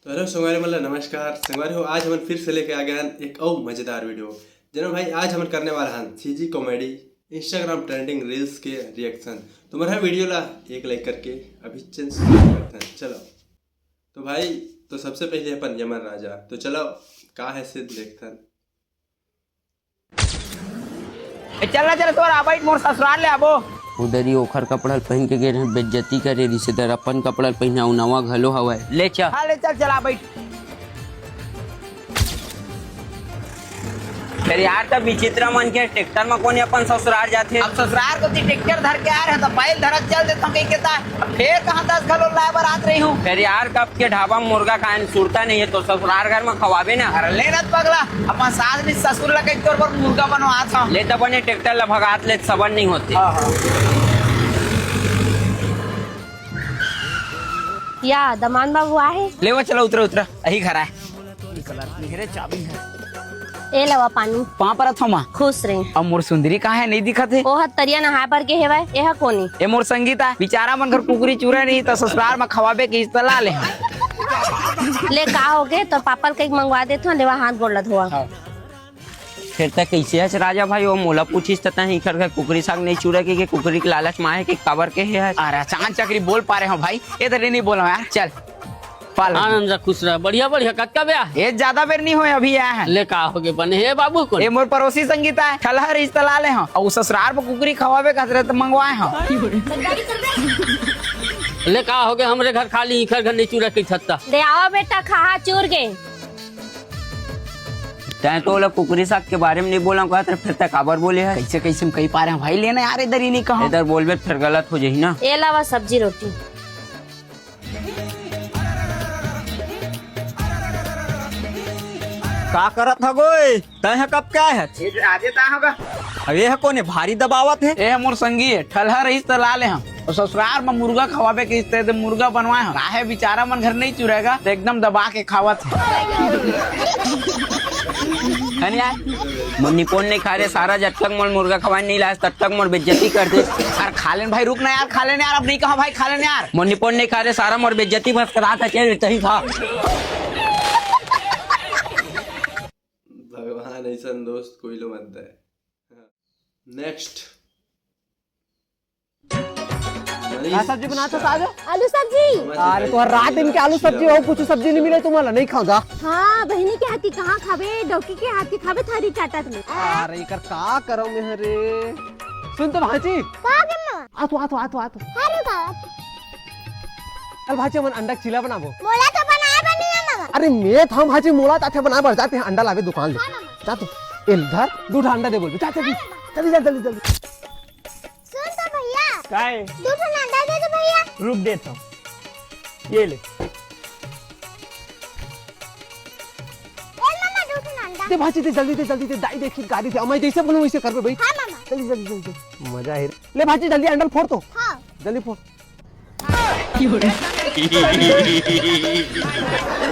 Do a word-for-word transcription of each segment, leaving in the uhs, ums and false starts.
तो हेलो संगवारी मन ला नमस्कार। संगवारी हो, आज हमन फिर से लेके आ गए हन एक अउ मजेदार वीडियो। जेमा भाई आज हमन करने वाला हन CG comedy Instagram trending reels के रिएक्शन। तो मन ह वीडियो ला एक लाइक करके अभी चैनल सब्सक्राइब करथन। चलो तो भाई, तो सबसे पहले अपन यमन राजा, तो चलो का है सिद्ध देखथन। ए, चल ना, चल, तोर आबैठ मोर ससुराल ले आबो। उधर ही ओखर कपड़ा ल पहिन के गे रहन, बेइज्जती करे रिश्तेदार, अपन कपड़ा ल पहिना, अउ नवा घलो हवय। ले चल। हाँ, ले चल, चल आबैठ। अरे यार, त विचित्र मन के ट्रैक्टर म कोन अपन ससुराल जाथे? अब ससुराल कोती ट्रैक्टर धर के आ रहे, त बैल धरत चल देथव कहि के ता। अब फेर कहाँ दस घलो लाए बर आत रही हूँ। अरे यार, कब के ढाबा म मुर्गा खाए न सुरता नहीं है, तो ससुराल घर म खवाबे ना। अरे ले ना त पगला, अपन सास भी ससुर ला कहि तोर बर मुर्गा बनवात हव। ले त बने ट्रैक्टर ला भगात ले सबन नहीं होते। हाँ, हाँ। या दमान बाबू आहे। ले वो चला, उतरा, उतरा, अही घर आए। मेरे चाबी है। ए लवा पानी। पाँव परत हव माँ। खुश रहे। अब मोर सुंदरी कहाँ है, नहीं दिखत है? ओह तरिया नहाए बर गे हेवय, एह कोनी। ए मोर संगीता, बिचारा मन घर कुकरी चूरा नहीं, त ससुराल म खवाबे के इस्तला ले। ले का होगे, तोर पापा ल कहीं मंगवा देथव, लेवा हाथ गोड़ ला धोवा। हाँ। फेर त कइसे हस राजा भाई, वो मोला पूछिस त तैं इखर घर कुकरी साग नहीं चूरा के, के कुकरी के लालच म आहे के काबर के हे हस? अरे चांद चकरी बोल पा रहे हो भाई, ए तरे नहीं बोला यार, चल। पाल। आनंद रह, खुश रह, बढ़िया, बढ़िया, कतका ब्याह? ए, ज्यादा बेर नहीं होए, अभी आए हैं। ले का होगे बने, हे बाबू कोन? ए, मोर पड़ोसी संगीता है, ठलहा रहिस त ला ले हव। अउ ससुराल म कुकरी खवाबे कहत रहे त मंगवाए हव। ले का होगे, हमरे घर खाली इखर घर नहीं चूरा के छत्ता। दे आवा बेटा, खा चूर के। तैं तो ओला कुकरी साग के बारे म नहीं बोला कहत रहे, फेर तैं काबर बोले हस? कइसे, कइसे म कहि पा रहे हव भाई, लेना यार, इधर ही नहीं कहा। इधर बोलबे त फेर गलत हो जाही ना। ए लावा सब्जी रोटी। का करत ह गोय? तैं ह कब के आए हस? ये आजे ता होगा। अब ये ह कोन हे? भारी दबावत हे। ए ह मोर संगी हे, ठलहा रहिस त ला ले हव। अउ ससुराल म मुर्गा खवाबे के इस्ते ते मुर्गा बनवाए हव। काहे बिचारा मन घर नहीं चुरेगा, त एकदम दबा के खावत हे। हनिया, मोर निपोन नहीं खा रहे सारा, जब तक मोर मुर्गा खवाए नहीं लायस, तब तक मोर बेइज्जती कर दे। अरे खा लेन भाई, रुक ना यार, खा लेन यार, अब नहीं कहा भाई, खा लेन यार। मोर निपोन नहीं खा रहे सारा, मोर बेइज्जती बस करा था, चल, तही खा। भगवान ऐसन दोस्त कोई लो मत दे। नेक्स्ट। का सब्जी बनात हस आज? आलू सब्जी। अरे, तो रात दिन के आलू सब्जी हो, कुछ सब्जी नहीं मिले तुम्हारा, नहीं खाओ जा। हाँ, बहिनी के हाथी कहाँ खाबे, डौकी के हाथी खाबे, थारी चाटत में। अरे, एकर का करो मैं रे? सुन तो भांची। का गे माँ? आ तो, आ तो, आ तो, आ तो। अरे बाप। चल भांची, हमन अंडा के चीला बनाबो। मोला तो बनाए बर नहीं आना माँ। अरे मैं था भांची, मोला ताथे बनाए बर, जाते हैं अंडा लाबे दुकान ले। हाँ माँ। जा तो, ए धर, दू ठा अंडा दे बोल, जा, जल्दी, जल्दी, जल्दी, जल्दी। सुन तो भैया। काय? दू ठन अंडा दे दे भैया। रुक देत हूँ। ये ले। ए मामा, दू ठन अंडा। दे भांची, दे जल्दी, दे जल्दी, दे, दाई देखी गाड़ी दे। मैं जैसे बोलूँ वैसे करबे भाई। हाँ मामा। जल्दी, जल्दी, जल्दी। मजा है। ले भांची, जल्दी अंडा फोड़ तो। हाँ। जल्दी फोड़।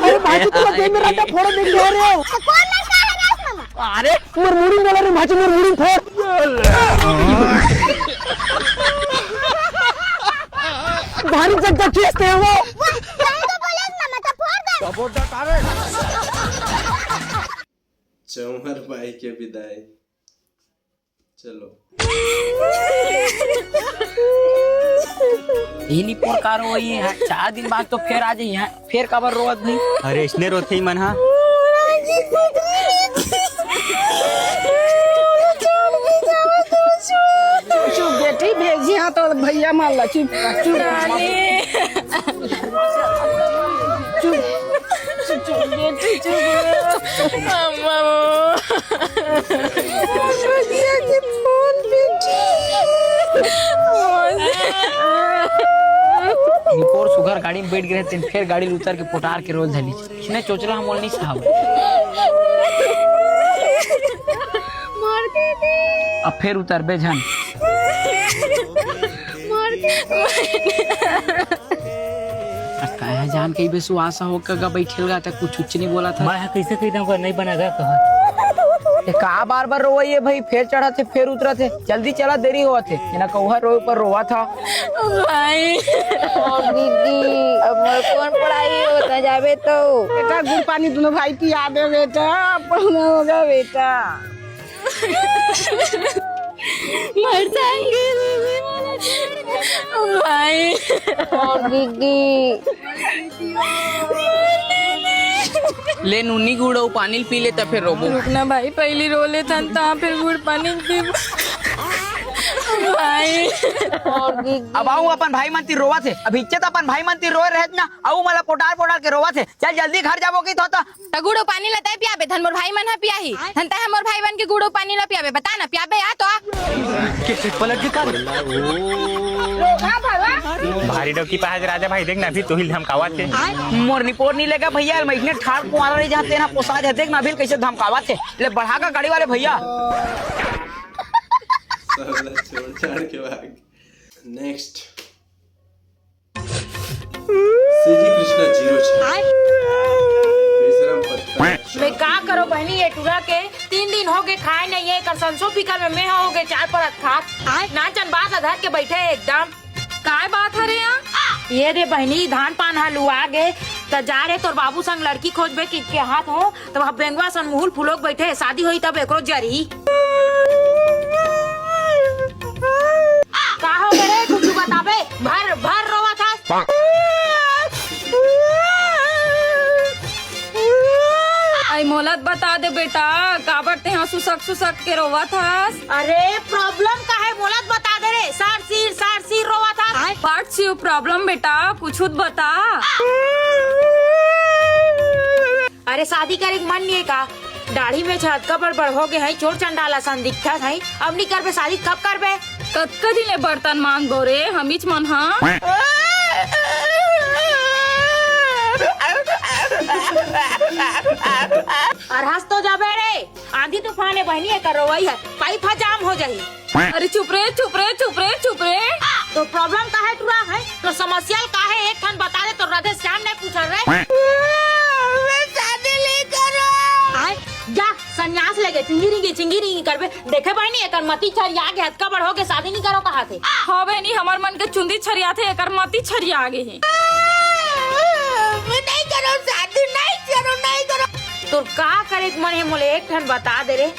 अरे भांची, तुम गेम में राजा फोड़ो देख रहे हो? तो कौन लड़का है रे मामा? अरे मोर मुड़ी बोला रे भांची, मोर मुड़ी फोड़। भारी जगह खींचते हैं वो। वाह, कहीं तो बोले मामा तो फोड़ दे। चौहर बाई के विदाई। चलो। इनी प्रकार हो ये है, चार दिन बाद तो फेर आ जाइए, फेर काबर रोवत भाई? अरे इसने रोथे ही मन हा। चुप बेटी, भेजी हाँ तो भैया मार ला, चुप, चुप। चुप, चुप, चुप, बेटी, चुप। अम्मा, भैया के फोन, बेटी। निपोर सुघर गाड़ी में बैठ गए, तेन फेर गाड़ी ले उतर के पोटार के रोल धली। इसने चोचला हम बोल नहीं साहब। मार दे दे। अब फेर उतरबे झन। मार दे दे। आ, काहे जान के विश्वास हो का, का बैठेल गा, त कुछ उच्च नहीं बोला था। मैं हा कैसे कह दूंगा, नहीं बना घर कहा। ए, का बार बार रोवई हे भाई? फेर चढ़त हे, फेर उतरत हे। जल्दी चला, देरी होवत हे। एना कौहा रोए ऊपर रोवत हे। भाई। ओ दीदी, अब मोर कौन पढ़ाई होता जाबे तो? बेटा, गुड़ पानी दोनों भाई पिया दे बेटा, पढ़ना होगा बेटा। मर जाएंगे दीदी, भाई। ओ दीदी। ले नूनी गुड़ अउ पानी ल पी ले, त फेर रोबो। रुकना भाई, पहिली रो लेथन, त फेर गुड़ पानी ल पीबो। भाई। अब अउ अपन भाई मन तीर रोवत हे। अब इच्चे त अपन भाई मन तीर रोए रहत ना, अउ मोला पोटार पोटार के रोवत हे। चल जल्दी घर जाबो कि थो त। त गुड़ अउ पानी ल तय पियाबे, धन मोर भाई मन ह पियाही। धन तय ह मोर भाई मन के गुड़ अउ पानी ल पियाबे, बता ना, पियाबे या तो आ। कैसे पलट के कर? भारी डौकी पहाज राजा भाई, देख ना, अभी तोहिल धमकावत हे। मोर निपोर नी लेगा भैया, मैं इतने ठाड़ कुंवारा रही जहाँ तेना पोसा जा, देख ना, अभी कइसे धमकावत हे। ले बढ़ा का गाड़ी वाले भैया। साला छोड़ छाड़ के भाग। नेक्स्ट। सीजी कृष्णा जीरो छह। बेशरम पत्ता। मैं का करो बहनी, ये टूरा के तीन दिन हो गए खाए नहीं है, कर संसो फिकर में मैं हो गए चार परत खात। नाचन बात ला धर के बैठे है एकदम। काय बात हरे यहाँ? ये दे बहनी, धान पान ह लुआ गे, त जा रे तोर बाबू संग लड़की खोजबे कि के हाथ हो, तब अब बेंगवा सन मुहुल फुलोक बैठे, शादी होई तब एकरो जरी। का हो गे रे, कुछ बताबे? भर भर रोवत हस। आई मोलत बता दे बेटा, काबर तेहा सुसक सुसक के रोवत हस? अरे problem का है, मोलत बता दे रे। सार सीर सार सीर रोवत हस। What's your problem बेटा, कुछ तो बता। अरे शादी करे के मन नहीं है का? दाढ़ी में छतका बड़ बड़ हो गए हैं, चोर चंडाल असन दिखत हैं। अब नहीं करबे शादी, कब करबे? कतका दिन ले बर्तन मांगबो रे हमीच मन ह? अरे हंस तो जाबे रे, आंधी तूफान है बहनी, एकर रोवई है, पाइप ह जाम हो जाही। अरे चुप रे, चुप रे, चुप रे, चुप रे। तो problem का है टूरा है? तो समस्या का है? एक ठन बता दे, तो राधे श्याम नहीं पूछल रे। मैं शादी नहीं करो। आय, जा, संन्यास लेके चिंगी रिंगी, चिंगी रिंगी करबे। देखे बहनी, एकर मती छरिया गे, हतका बड़ हो के शादी नहीं करो कहा थे। हाँ बहनी, हमर मन के चुंदी छरिया थे, एकर मती छरिया गे हे। मैं नहीं करो शादी, नहीं करो, नहीं करो। तोर का करे के मन है, मोले एक ठन बता दे रे।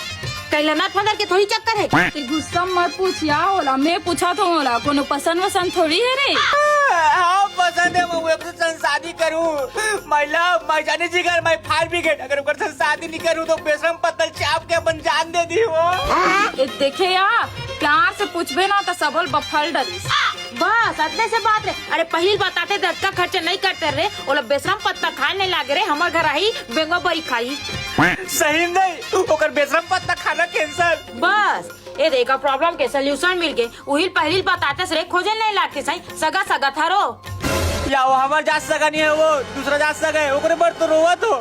कहीं लंदर फंदर के थोड़ी चक्कर है। ते गुस्सा मत पूछ या ओला, मैं पूछा तो ओला, कोनो पसंद वसंद थोड़ी है रे। हाँ, पसंद है, मैं ओकर संग शादी करूँ। My love, my जानी जिगर, my fire brigade। अगर ओकर संग शादी नहीं करूँ तो बेशरम पत्तल चाप के अपन जान दे दी वो। ए, देखे या, प्यार से पूछबे ना तो सबल बफल डरिस। बस अतने से बात रे। अरे पहिली बताते त अतका खर्चा नहीं करते रे, ओला बेशरम पत्ता खाए नहीं लागे रे, हमर घर आही बेंगवा बरी खाई। सही नहीं, ओकर बेशरम पत्ता खाना cancel। बस ए देखा, problem के solution मिल गए। उहिल पहिली बताते रे, खोजे नहीं लागते सही सगा सगा थारो। या वो हमर जात सगा नहीं है, वो दूसरा जात सगा है, ओकरे बर तो रोवा तो।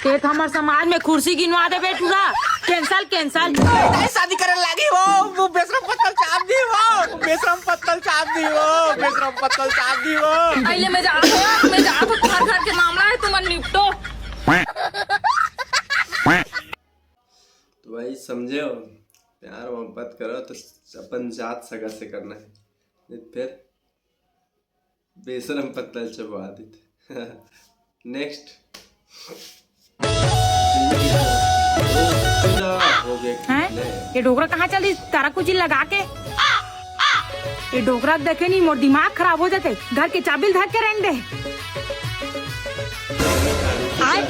ते तो हमर समाज में कुर्सी गिनवा दे बेटूरा। Cancel, cancel। नहीं शादी करे लागी हो, वो बेशरम पत्तल चाप दी हो, बेशरम पत्तल चाप दी हो, बेशरम पत्तल चाप दी हो। पहले मैं जा, मैं जा, घर घर के मामला है, तुम निपटो। तो भाई समझे हो, प्यार मोहब्बत करो तो अपन जात सगा से करना है, नहीं तो फिर बेशरम पत्तल चबा देते। Next। हैं? ये डोकरा कहाँ चल दी तारा कुची लगा के? ये डोकरा देखे नहीं, मोर दिमाग खराब हो जाते। घर के चाबी ल धर के रेंग दे। आय।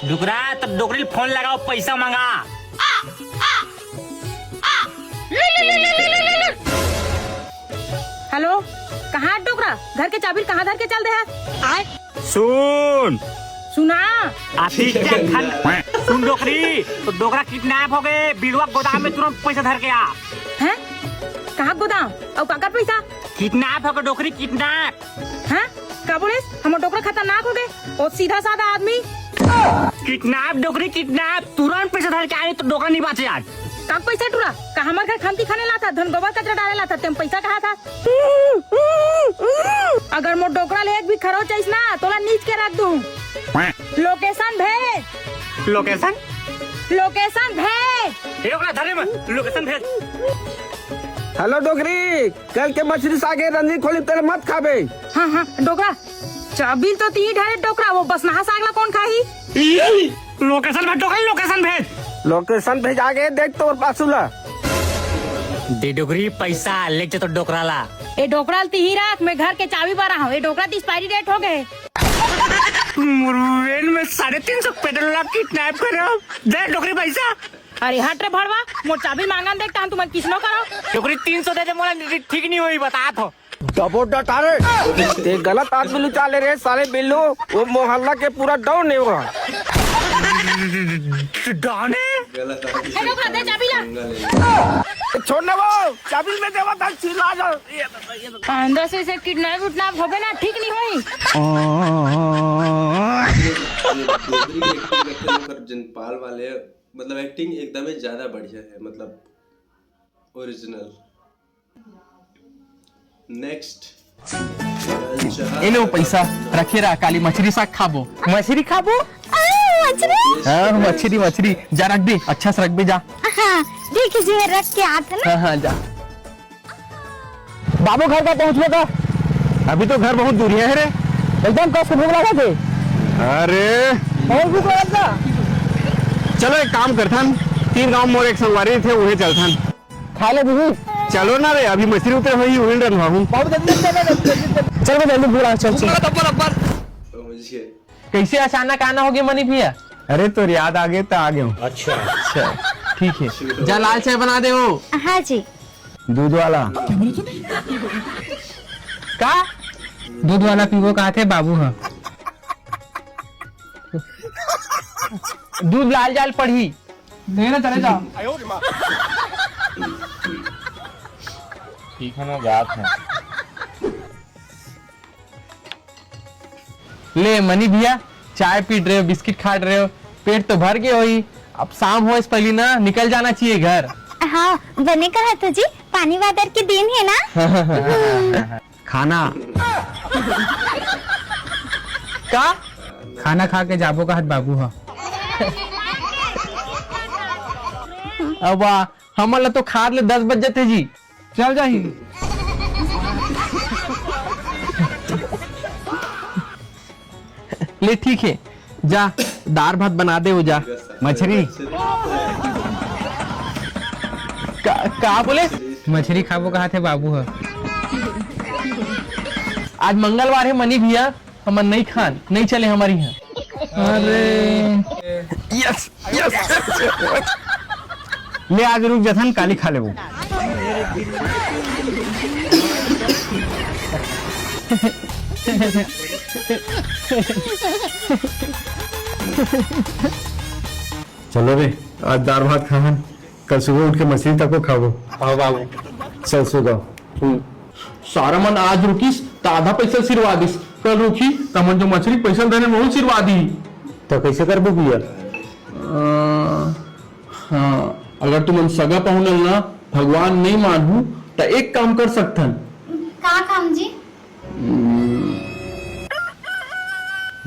डोकरा, तब डोकरी ल फोन लगाओ, पैसा मंगा। हेलो, कहाँ डोकरा? घर के चाबी ल कहाँ धर के चल दे है? आय। सुन। सुना। अति जखन सुन डोकरी, तो डोकरा kidnap हो गए, बिलवा गोदाम में तुरंत पैसा धर के आ। हैं? कहाँ गोदाम? अउ काकर पैसा? Kidnap हो गए डोकरी, kidnap। हैं? का बोलेस? हमर डोकरा खतरनाक हो गए। ओ सीधा साधा आदमी। Kidnap डोकरी, kidnap। तुरंत पैसा धर के आए, तो डोकरा नहीं बाचे आज। का पैसा टुरा? का हमर घर खमती खाने लाथा, धन गोबर कचरा डाले लाथा, तेम पैसा कहा था? अगर मोर डोकरा ले एक भी खरोच आइस ना, तोला नीच के रख दूं। लोकेशन भेज। लोकेशन? लोकेशन भेज। ए, ओकरा धरे में, लोकेशन भेज। हेलो डोकरी, कल के मछरी सागे रंजी खोली तेरे मत खाबे। हाँ, हाँ, डोकरा, चाबिल तो तीन ढाई डोकरा, वो बसनहा साग ला कौन खाही? लोकेशन भेज, डोकरी, लोकेशन भेज। लोकेशन भेजा गे, देख तोर पासू ला। दे डोकरी पैसा, ले जा तो डोकरा ला। ए डोकरा ल तीही रख, मैं घर के चाबी बरा हूँ। ए डोकरा तो एक्सपायरी डेट हो गए। मुरुवेन में साढ़े तीन सौ पेट्रोल ला किडनैप करे हो। दे डोकरी पैसा। अरे हट रे भड़वा, मोर चाबी मांगन देख, तहन तुमन किसनो करो। डोकरी तीन सौ दे दे मोला, ठीक नहीं होई, बता तो। दबो डटा रे। ते गलत आदमी लुचा ले रे साले बिल्लू, वो मोहल्ला के पूरा डॉन है वो। डॉन है? हेलो, खा दे चाबी ला। छोड़ ना वो, चाबी में देवा था, चिल्ला जा। अंदर से इसे किडनैप उडनैप होबे ना, ठीक नहीं होई। ये डोगरी के एक्टिंग करते हैं, पर जिन पाल वाले, मतलब, एक्टिंग एकदम ही ज्यादा बढ़िया है, मतलब, ओरिजिनल। नेक्स्ट। ए लो पैसा, रखे रहा, काली मछरी साग खाबो। मछरी खाबो? आ, मछरी? हाँ, मछरी, मछरी। जा रख दे, अच्छा से रख दे, जा। हाँ, ठीक है जी, मैं रख के आत है ना। हाँ, हाँ, जा। बाबू, घर का पहुँचबो का? अभी तो घर बहुत दूरिया है रे। एकदम कस के भूख लगा थे। अरे। बहुत भूख लगा था। चलो, एक काम करथन, तीर गांव मोर एक संगवारी थे, उहे चलथन। खा ले दीदी। चलो ना रे, अभी मछरी उतरे होही, उही रंधवा हूँ। बाबू, जल्दी, जल्दी, जल्दी, जल्दी। चल बे, जल्दी बुला, चल, चल। ऊपर, ऊपर, ऊपर। समझ गए। कैसे अचानक आना हो गया मनी भैया? अरे, तोर याद आ गए तो आ गए हूँ। अच्छा। अच्छा, ठीक है। जा, लाल चाय बना दे हो। हाँ जी। दूध वाला। का? दूध वाला पीबो कहा थे बाबू ह। दूध लाल जाल पढ़ी। नहीं ना, चले जाओ। ठीक है ना, जात है। ले मनी भैया, चाय पीट रहे हो, बिस्किट खाट रहे हो, पेट तो भर गए होही। अब शाम होए से पहली ना निकल जाना चाहिए घर। हाँ, बने कहा तो जी, पानी वादर के दिन है ना। खाना। का? खाना खा के जाबो कहत बाबू ह। अब आ, हमन ला तो खाद ले दस बज जथे जी। चल जाही। ले ठीक है, जा दार भात बना दे, वो जा। मछरी। का, का बोले? मछरी खाबो कहा थे बाबू ह। आज मंगलवार है मनी भैया, हमन नहीं खान, नहीं चले हमारी यहाँ। अरे। Yes, yes. ले आज रुक जथन, काली खा लेबो। चलो रे, आज दार भात खाहन। कल सुबह उठ के मछरी तको खाबो। हाँ बाबू। चल सुबह। हम्म। सारा मन आज रुकिस त आधा पैसा सिरवा दिस, कल रुकी त मन जो मछरी पैसा देने में सिरवा दी। तो कैसे करबो भैया? अ, हाँ, अगर तुमन सगा पहुनल ना भगवान नहीं मानहू त एक काम कर सकथन। का काम जी? हम्म।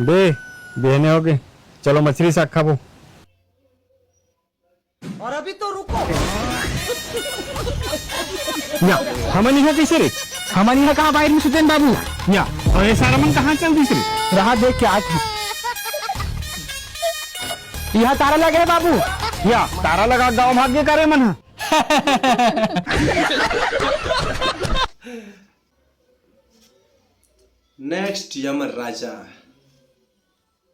बे, बिहने होगे, चलो मछरी साग खाबो। और अभी तो रुको। या, हमन इहाँ कैसे रे? हमन इहाँ कहाँ बाहर में सुतेन बाबू? या, और ये सारा मन कहाँ चल दिस रे? रहा देख के आत हूँ। यहाँ तारा लगे है बाबू। या, तारा लगा गाँव भाग के करे मन ह। नेक्स्ट यमराजा।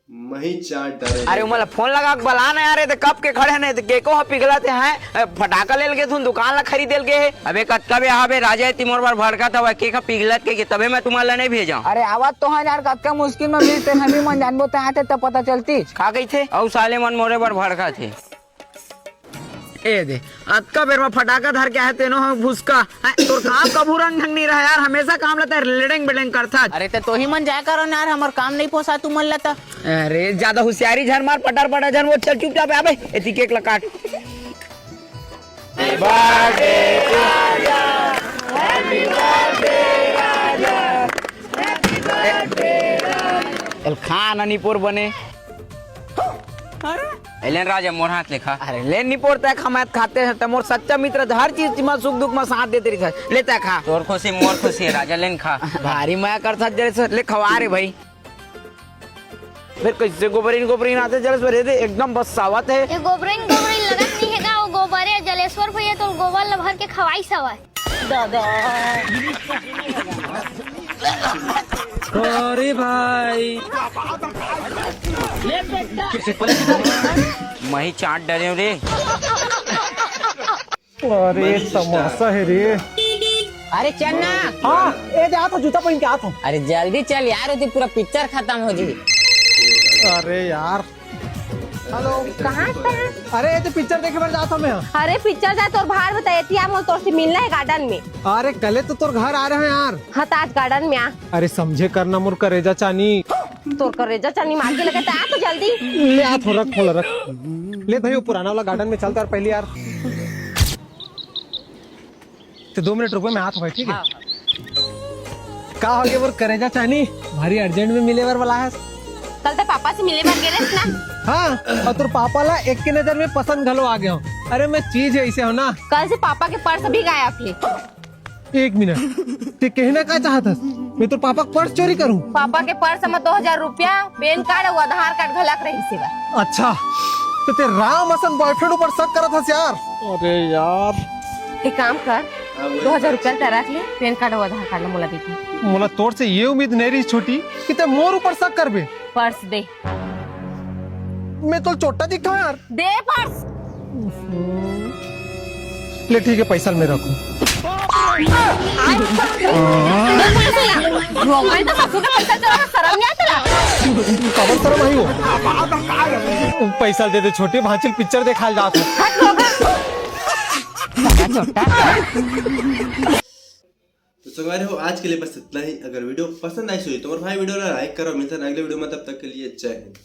मही चाट डाले अरे, रे। ओमन ला फोन लगा के बला ना यार, ये तो कब के खड़े हैं, तो गेको ह पिघलत है, फटाका ले लगे तुम दुकान ला खरीदे लगे है। अबे कतका बे, हाँ बे, राजा, ये मोर बर भड़कत हवा, केक ह पिघलत के, के, तबे मैं तुम्हारा ला नहीं भेजा। अरे, आवत तो है यार, कतका मुश्किल में मिलते हैं, हम ही मन जानबो, ते आते तब पता चलती। का कही थे? अउ साले मन मोरे बर भड़कत है। ए दे, अतका बेर म फटाका धर के आए, तेनो ह भुसका। हैं, तोर काम कभू रंग ढंग नहीं रहा यार, हमेशा काम ल तैं लेडेंग बेडेंग करथस। अरे, ते तोही मन जाय करो ना यार, हमर काम नहीं पोसा तुमन ल त। अरे, ज्यादा होशियारी झन मार, पटर पटर झन, वो चल चुपचाप आबे, एती केक ल काट। एल खा ना निपोर बने। अरे? एलेन राजा, मोर हाथ ले खा। अरे, लेन निपोर, तै खा, मैं खाते हैं, तै मोर सच्चा मित्र, हर चीज में सुख दुख में साथ देते रहिथे। ले तै खा। तोर खुशी, मोर खुशी है राजा, लेन खा। भारी मया करथस जलेश्वर, ले खवा रे भाई। फेर कइसे गोबरिन गोबरिन आथे जलेश्वर, ये दे एकदम बस्सावत हे। ये गोबरिन गोबरिन लगत नइ हे गा, वो गोबर हे जलेश्वर भैया, तो गोबर ल भर के खवाइस हवय। दादा। अरे भाई। मही चाट डरे रे। अरे तमाशा हे रे। अरे चल ना। हाँ, ए दे, आत हँव, जूता पहिन के आत हँव। अरे जल्दी चल यार, ओती पूरा पिक्चर खतम हो जही। अरे यार। हेलो। कहाँ से हैं? अरे, ये तो पिक्चर देखे बर जात हँव मैं। अरे पिक्चर जाए तोर भार बताए, एती आ, मोला तोर से मिलना हे गार्डन में। अरे, कले तो तोर घर आ रहे हँव यार। हाँ, त आज गार्डन में आ। अरे, समझे कर ना मोर करेजा चानी। तोर करेजा चानी मार के लगे, त आ तो जल्दी। ले आत हँव, रख, फोन रख। ले भाई, वो पुराना वाला गार्डन में चल तो यार, पहली यार। तो दो मिनट रुको, मैं आत हँव भाई, ठीक है? हाँ, हाँ। का हो गे मोर करेजा चानी, भारी अर्जेंट में मिले बर बलायस? कल तो पापा से मिले बर गे रहेस ना। हाँ, अउ तोर पापा ला एक के नजर में पसंद घलो आ गे हँव। अरे मैं चीज अइसे हँव ना। कल से पापा के पर्स भी गायब हे। एक मिनट, तैं कहना का चाहत हस? मैं तोर पापा के पर्स चोरी करहूँ? पापा के पर्स में दो हजार रुपया, पैन कार्ड अउ आधार कार्ड घलक रहिस हे। अच्छा, त तैं राम असन बॉयफ्रेंड ऊपर शक करत हस यार। अरे यार। एक काम कर, दो हजार रुपया ल तैं रख ले, पैन कार्ड अउ आधार कार्ड ल मोला दे दे। मोला तोर से ये उम्मीद नइ रहिस छोटी कि तैं मोर ऊपर शक करबे। पर्स दे। मैं तोला चोट्टा दिखथँव यार। दे पर्स। ले ठीक है, पैसा ल मैं रखहूँ। मोबाइल तो ससुर के पैसा चोरा, शरम नइ आत हे? काबर शरम आही वो? पैसा ल दे दे छोटे, भांची ल पिक्चर देखाय ल जात हँव। हट लोग। तो संगवारी हो, आज के लिए बस इतना ही। अगर वीडियो पसंद आइस होही तो मोर भाई वीडियो ला लाइक करो। मिलथन अगले वीडियो में, तब तक के लिए जय हिंद।